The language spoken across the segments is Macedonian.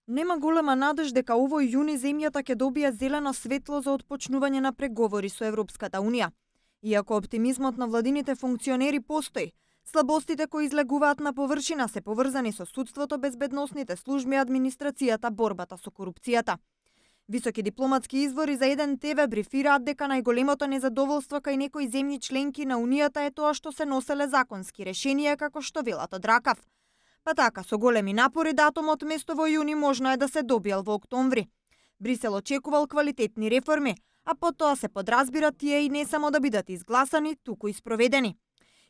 Нема голема надеж дека овој јуни земјата ќе добие зелено светло за отпочнување на преговори со Европската Унија. Иако оптимизмот на владините функционери постои, слабостите кои излегуваат на површина се поврзани со судството, безбедносните служби, администрацијата, борбата со корупцијата. Високи дипломатски извори за еден ТВ брифираат дека најголемото незадоволство кај некои земји членки на Унијата е тоа што се носеле законски решенија како што велат од ракав. Па така, со големи напори датумот место во јуни можно е да се добиел во октомври. Брисел очекувал квалитетни реформи, а потоа се подразбира тие и не само да бидат изгласани, туку и спроведени.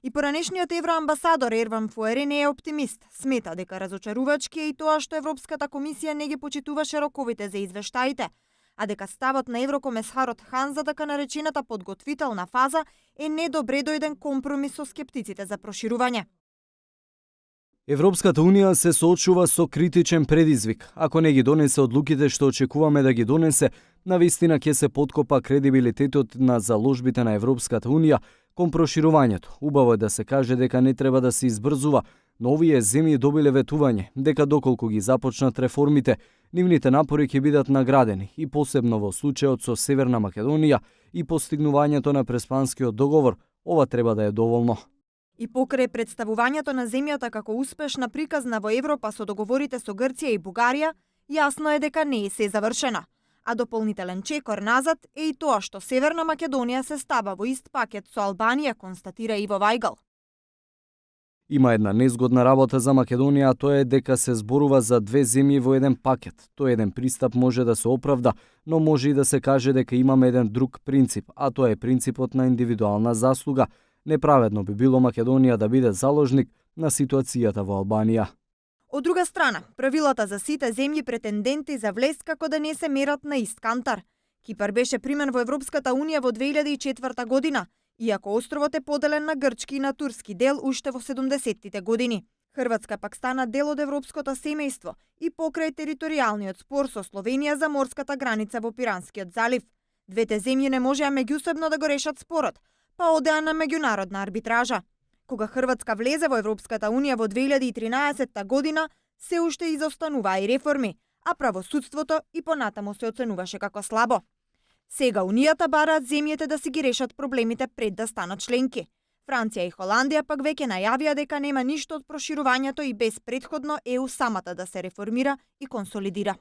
И поранешниот евроамбасадор Ерван Фуери не е оптимист. Смета дека разочарувачки е и тоа што Европската комисија не ги почитуваше роковите за извештаите, а дека ставот на еврокомесарот Хан за така наречената подготвителна фаза е недобре дојден компромис со скептиците за проширување. Европската Унија се соочува со критичен предизвик. Ако не ги донесе одлуките што очекуваме да ги донесе, навистина ќе се подкопа кредибилитетот на заложбите на Европската Унија кон проширувањето. Убаво е да се каже дека не треба да се избрзува, но овие земји добиле ветување, дека доколку ги започнат реформите, нивните напори ќе бидат наградени и посебно во случајот со Северна Македонија и постигнувањето на Преспанскиот договор, ова треба да е доволно. И покрај представувањето на земјата како успешна приказна во Европа со договорите со Грција и Бугарија, јасно е дека не е се завршена. А дополнителен чекор назад е и тоа што Северна Македонија се става во ист пакет со Албанија, констатира Иво Вајгал. Има една незгодна работа за Македонија, а тоа е дека се зборува за две земји во еден пакет. Тој еден пристап може да се оправда, но може и да се каже дека имаме еден друг принцип, а тоа е принципот на индивидуална заслуга. Неправедно би било Македонија да биде заложник на ситуацијата во Албанија. Од друга страна, правилата за сите земји претенденти за влез како да не се мерат на ист кантар. Кипар беше примен во Европската Унија во 2004 година, иако островот е поделен на грчки и на турски дел уште во 70-тите години. Хрватска пак стана дел од европското семејство и покрај територијалниот спор со Словенија за морската граница во Пиранскиот залив. Двете земји не можеа меѓусебно да го решат спорот, па одеа на меѓународна арбитража. Кога Хрватска влезе во Европската Унија во 2013 година, се уште изостануваа и реформи, а правосудството и понатаму се оценуваше како слабо. Сега Унијата бараат земјите да си ги решат проблемите пред да станат членки. Франција и Холандија пак веќе најавија дека нема ништо од проширувањето и без претходно ЕУ самата да се реформира и консолидира.